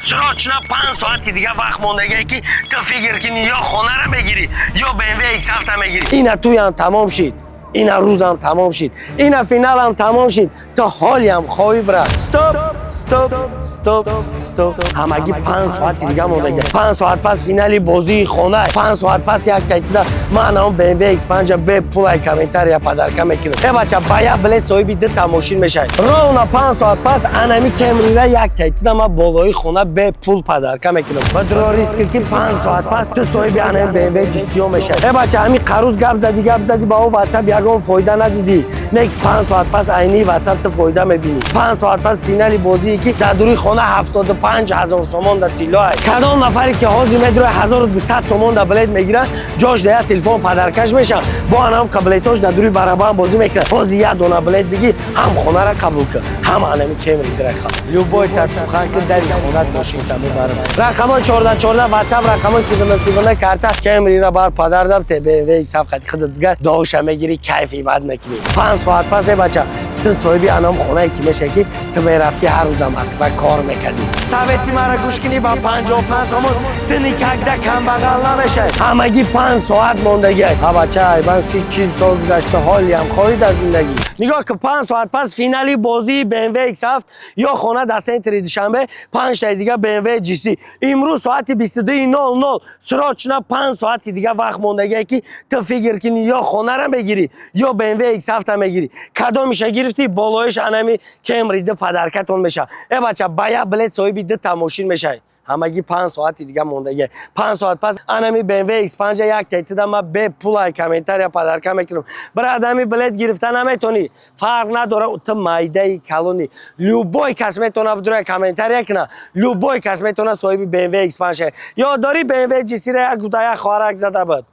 Срочно 5 соати дига вақт мондагие, ки ту фикр кини, ё хонара мегирӣ, ё BMW X7 мегирӣ. Ина туям тамом шид, ина рӯзам тамом шид, ина финалам тамом шид. То ҳолиам хоҳӣ, брат? Стоп, стоп, стоп, стоп! Ҳамагӣ 5 соати дига мондагия. 5 соат пас финали бозии хона. 5 соат пас як кайтида ман ҳамон BMW X5 бе пулай комментария подарка мекунам. Э бача, ба як билет соҳиби дута мошин мешавӣ. Ровно 5 соат пас анами Кемрира як кайтида ман болои хона бе пул подарка мекунам. Бадро риск, ки 5 соат пас ту соҳиби анами BMW GC мешавӣ. Э бача, ҳами қаруз гап зади, гап зади, ба он WhatsApp ягон фоида надидӣ. Не ки 5 соат пас айни WhatsApp ту фоида мебинӣ. 5 соат пас финали бозие, ки дар дури хона 75 000 сомон дар тиллоай. Кадом нафаре ки ҳозир медирои, 1200 сомон дар билет мегирад, ҷош дар як телефон подаркаш мешавад. Бо анам билетош дар дури барабан бозӣ мекунад. Ҳозир як дона билет бигӣ, ҳам хонара қабул кун, ҳам анами Кемри дираха. Любой тат сухан ки, дари хонат мошинта мебарам. Рақамҳои 14 14 WhatsApp, рақамҳои 39 39 карта. Кемрира бар падар те BMW X7 қати худат дигар доша мегирӣ, кайфи бад мекунӣ. 5 соат пас, э бача, ту соҳиби анам хонае ки мешавӣ, ки ту мерафтӣ ҳар рӯз дар Москва кор мекардӣ. Совети мара гӯш кунӣ, ба 55 сомон ту никогда камбағал намешавӣ. Ҳамагӣ 5 соат мондагиай. Ҳа бача, айбан 30-40 сол гузашта, ҳолиам хоҳид аз зиндагӣ. Нигоҳ ки, 5 соат пас финали бозии BMW X7 ё хона дар центри Душанбе, панҷтаи дига BMW GC. Имрӯз соати 22:00. Срочно 5 соати дига вақт мондагие, ки ту фикр кунӣ, ё хонара мегирӣ, ё BMW X7 мегирӣ. Кадомиша гирифтӣ, болоиш анами Кемри ду подаркатон мешавад. Э бача, ба як билет соҳиби дута мошин мешавӣ. Ҳамагӣ 5 соати дига мондагие. 5 соат пас анами BMW X5 як тетида ма бе пулай комментария подарка мекунам. Брат, ами билет гирифта наметонӣ, фарқ надора, ту майдаи калони, любой кас метавона бидура комментария куна, любой кас метавона соҳиби BMW X5 шавад. Ё дори BMW GC-ра як гуда як хоҳарак зада буд.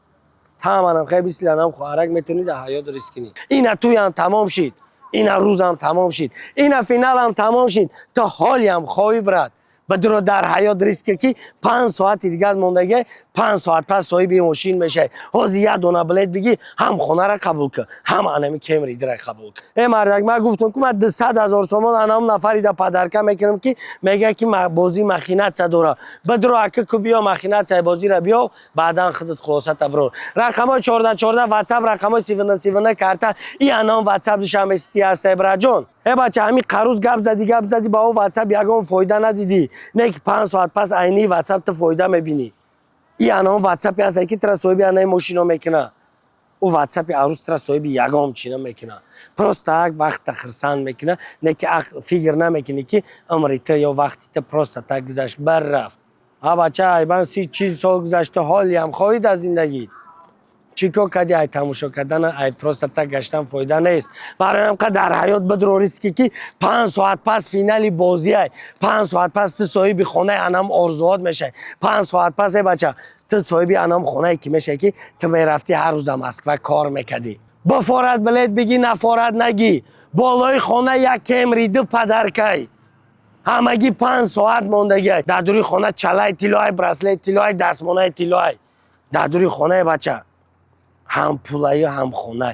Таманам хеле бисиланам хоҳарак метавонӣ дар ҳаёт риск кунӣ. Ина туям тамом шид, ина рӯзам тамом шид, ина финалам тамом шид. То ҳолиам хоҳӣ, брат? Бадро дар ҳаёт риск, ки 5 соати дигар мондагӣ. 5 соат пас соҳиби мошин мешавӣ. Ҳозир як дона билет бигӣ, ҳам хонара қабул кун, ҳам анами Кемри дира қабул кун. Э мардак, ман гуфтам, ки ман 200 000 сомон анам нафарида подарка мекунам, ки мегӯяд, ки бозӣ махинация дора. Бадро ака ку, биё, махинацияи бозира биё, баъдан худат хулосата бирор. Рақамҳои 14 14 WhatsApp, рақамҳои 39 39 карта. И анам WhatsApp Душанбе Сити ҳастай, браҷон. Э бача, ҳами қаруз гап зади, гап зади, ба он WhatsApp ягон фоида надидӣ. Не ки 5 соат пас айни WhatsApp ту фоида мебинӣ. И анам WhatsApp ҳастай, ки тура соҳиби анаи мошино мекуна. Ӯ WhatsApp арӯз тура соҳиби ягон чӣ намекуна, просто так вақта хирсанд мекуна. Не ки фикр намекунӣ, ки умри ту ё вақти ту просто так гузашт, бар рафт. Ҳа бача, айбан 30-40 сол гузашта, ҳолиам хоҳид аз зиндагӣ? Чӣ кор кардӣ? Ай тамошо кардана, ай просто так гаштан фоида нест. Барои ҳам дар ҳаёт бидро риск, ки 5 соат пас финали бозиай. 5 соат пас ту соҳиби хонаи анам орзуҳот мешавӣ. 5 соат пас, э бача, ту соҳиби анам хонае ки мешавӣ, ки ту мерафтӣ ҳар рӯз дар Москва кор мекардӣ. Бифорад билет бигӣ, нафорад нагӣ, болои хона як Кемри ду подаркай. Ҳамагӣ 5 соат мондагиай. Дар дури хона чалаи тиллоай, браслет тиллоай, дастмонаи тиллоай дар дури хонаи бача, ҳам пулаю, ҳам хона.